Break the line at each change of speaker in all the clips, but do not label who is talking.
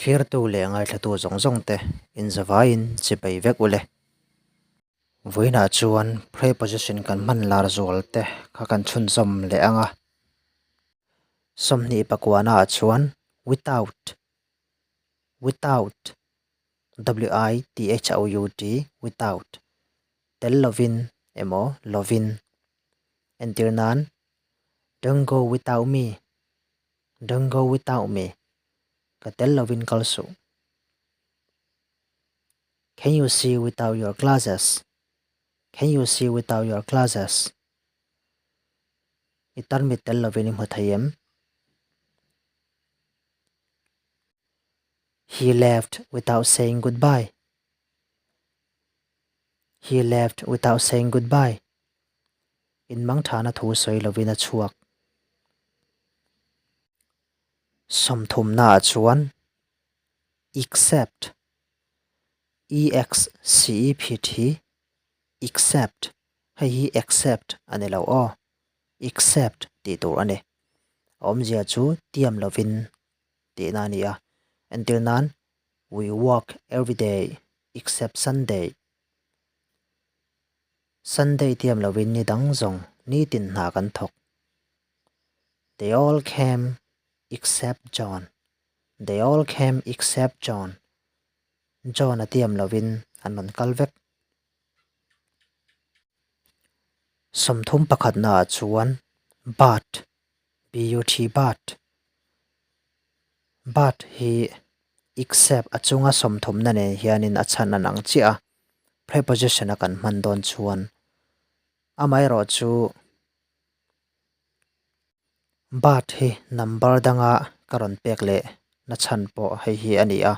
Thlirtu leh ngaithlatu zawng zawng te inzavaiin chipei vek ule. Vawiinah chuan preposition kan hman lar zual te kha kan chhunzawm leh ang a. 20 pakuanaah chuan without, without, w-i-t-h-o-u-t, without, tel lovin emaw lovin entir nan Don't go without me. Don't go without me, ka tel lovin kal suh. Can you see without your glasses? Can you see without your glasses? I tarmit tel lovin i hmu thei em? He left without saying goodbye. He left without saying goodbye. Inmangthana thu sawi lovin a chhuak. Sawmthumnaah chuan except, E-X-C-E-P-T, except, hei hi accept a ni lo aw, except tih tur a ni. A awmzia chu tiam lovin tihna a ni a. Entir nan, We work every day except Sunday. Sunday tiam lovin ni dang zawng nitin hna kan thawk. They all came except John. They all came except John. John a tiam lovin an rawn kal vek. 31 naah chuan but, B-U-T but, but hi except a chunga sawmthumna nen hianin a chhan an ang chiah a, preposition a kan hman dawn chuan amaherawh chu but hi number danga ka rawn pek leh na chhan pawh hei hi a ni a,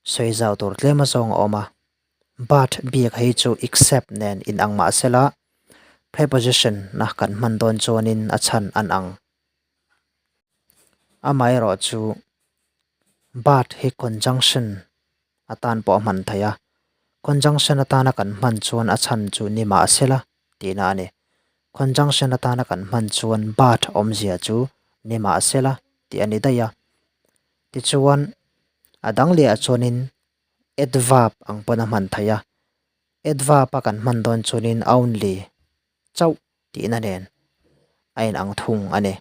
sawi zau tur tlem azawng a awm a, but biak hei chu except nen inang mahsela preposition a kan hman dawn chuanin a chhan an ang. Amaherawh chu but hi conjunction atan pawh a hman theih a, conjunction atana kan hman chuan a chhan chu ni mahsela tihna a ni. Conjunction atana kan hman chuan but awmzia chu ni mahsela tih a ni daih a. Tichuan a dang lehah chuanin adverb ang pawn a hman theih a, adverb a kan hman dawn chuanin only chauh tihna nen a inang thung a ni.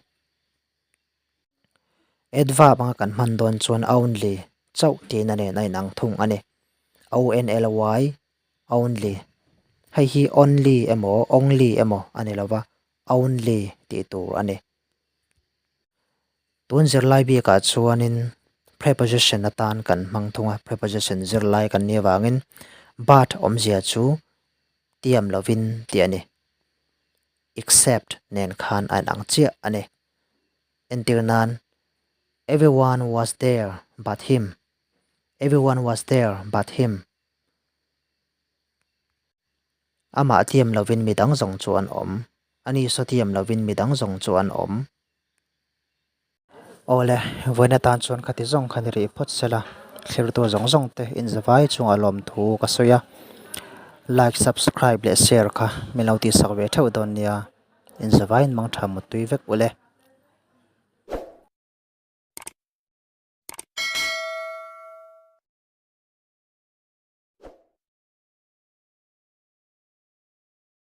Adverb anga kan hman dawn chuan only chauh tihna nen a inang thung a ni. O-N-L-Y, only. Hei hi only emaw only emaw a ni lova, only tih tur a ni. Tun zirlai bikah chuanin preposition atan kan hmang thung a, preposition zirlai kan nih avangin but awmzia chu tiam lovin tih a ni. Except nen khan a inang chiah a ni. Entir nan, Everyone was there but him. Everyone was there but him. Amah tiam lovin mi dang zawng chu an awm. Ani saw tiam lovin mi dang zawng chu an awm. Awle, vawiin atan chuan khati zawng kha ni rih phawt sela, thlirtu zawng zawng te inzavai chungah lawmthu ka sawi a. Like, subscribe leh share kha min lo tihsak ve theuh dawn nia. Inzavaiin mangtha muttui vek ule.